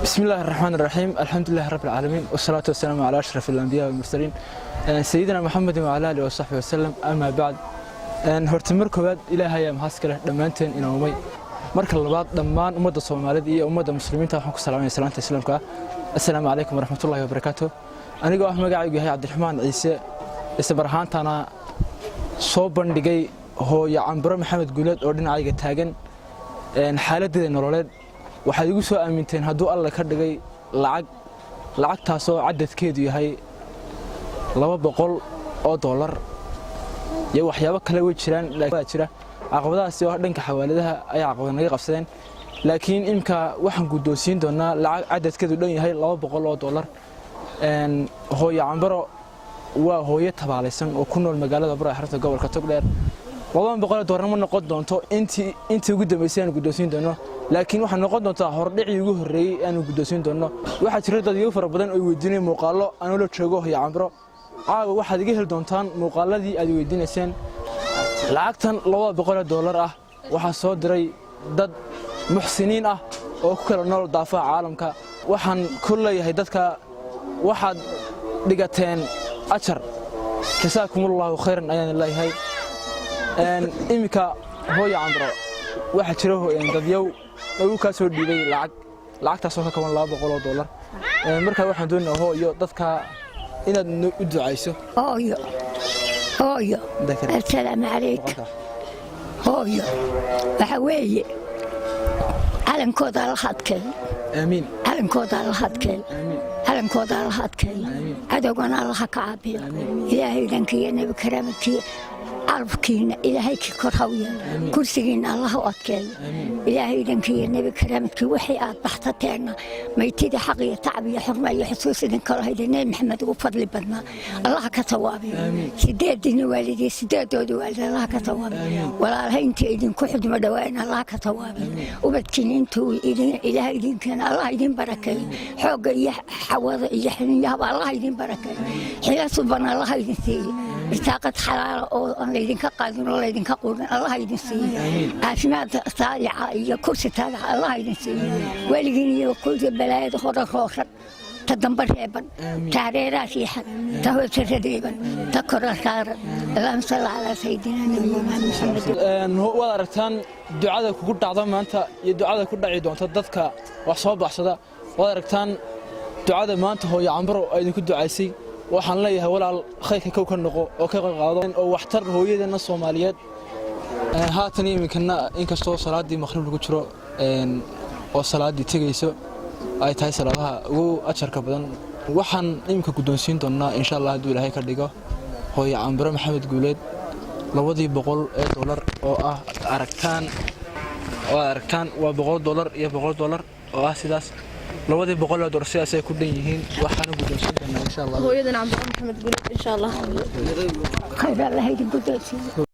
بسم الله الرحمن الرحيم، الحمد لله رب العالمين، والصلاة والسلام على أشرف الأنبياء والمرسلين، سيدنا محمد وعلى آله وصحبه وسلم، أما بعد. Horta mar koowaad Ilaahay ayaa mahad iska leh dhammaanteen inoomay. Marka labaad, dhammaan ummadda Soomaalida iyo ummadda Muslimiinta waxaan ku salaamaya salaanta Islaamka: assalaamu calaykum waraxmatullahi wabarakaatu. Anigoo ah magacaygu yahay Cabdiraxmaan Ciise, isla ahaantana soo bandhigay hooyo Cambaro Maxamed Guuleed oo dhinacayga taagan xaaladeeda nololeed, waxaad igu soo aaminteen, hadduu Alla ka dhigay, lacag, lacagtaasoo cadadkeedu yahay $200 iyo waxyaabo kale. Way jiraan, jira caqabadahaasi oo dhanka xawaaladaha ayaa caqabad naga qabsadeen, laakiin imika waxaan guddoonsiin doonaa lacag cadadkeedu dhan yahay $200. Hooyo Cambaro waa hooyo tabaalaysan oo ku nool magaalada Burco, xarunta gobolka Togdheer. $200 ma noqon doonto intii ugu dambeysay aanu guddoonsiin doono, laakiin waxay noqon doontaa hordhicii ugu horreeyey aanu guddoonsiin doono. Waxaa jira dad igu fara badan oo weydiinay muuqaallo anuu la joogo hooyo Cambaro. Caawa waxaad iga heli doontaan muuqaaladii aad weydiinayseen. Lacagtan $200 ah waxaa soo diray dad muxsiniin ah oo ku kala nool daafaha caalamka. Waxaan ku leeyahay dadka: waxaad dhigateen ajar, jasaakumullahu khayran ayaan leeyahay. Iminka, hooyo Cambaro, waxaa jira dadyow ugu kaa soo dhiibay lacag, lacagtaasoo ka kooban $200. Markaa waxaan doonayaa, hooyo, dadka inaad u ducayso. Hooyo, hooyo, assalaamu calayka hooyo. Waxa weeye, calankooda la hadkeen. Aamiin. Calankooda la hadkeen, calankooda la hadkeen, cadowgana Allaha ka caabiyo. Ilaahay idankiiyo Nebi karaamkiiyo calafkiina Ilaahay kii kor haw yeelo, kursigiina Allah u adkeeyo. Ilaahay idankiiyo Nebi karaamkii, wixii aad baxsateenna maytidii xaq iyo tacab iyo xurma iyo xusuus idinka lahayda, Nebi Maxamed ugu fadli badnaa Allah ka tawaabiyo. Sideediina waalidii, sideedoodii waalid Allah ka tawaabiyo. Walaalaha intii idinku xudmo dhawaan Allah ka tawaabiyo. Ubadkiina intuu Ilaahay idinkeena Allah idin barakeeyo. Xoogga iyo xawada iyo xininyahaba Allah idin barakeeyo. Xila suban Allah idin siiyo. Irsaaqad xalaala oo aan laydinka qaadin oo laydinka quudin Allah idin siiyo. Caafimaad saalixa iyo kursi taagaxa Allah idin siiyo. Weligiin iyo kursi balaayada hore rooran, ta damba reeban, ta hareeraa riixan, ta hoose radeeban, ta kora saaran. Allahuma salli calaa sayidina nabiyina Maxamed. Waad aragtaan ducada kugu dhacda maanta iyo ducada ku dhaci doonta dadka wax soo baxsada. Waad aragtaan ducada maanta hooyo Cambaro ay idinku ducaysay. Waxaan leeyahay, walaal, khayrka kow ka noqo oo ka qayb qaado oo waxtar hooyadeena Soomaaliyeed. Haatan iminkana, inkastoo salaadii maqrib lagu jiro oo salaadii tegayso ay tahay salaadaha ugu ajarka badan, waxaan iminka guddoonsiin doonaa, insha Allah, hadduu Ilaahay ka dhigo, hooyo Cambaro Maxamed Guuleed $200 oo ah aragtaan oo aragtaan. Waa $100 iyo $100 oo ah sidaas. $200 sidaasay ku dhan yihiin. Waxaana guddoonsiin doonaa, insha Allah, hooyadan Cambaro Maxamed Guuleed, insha Allah. Khayr Allah idin guddoonsiiyo.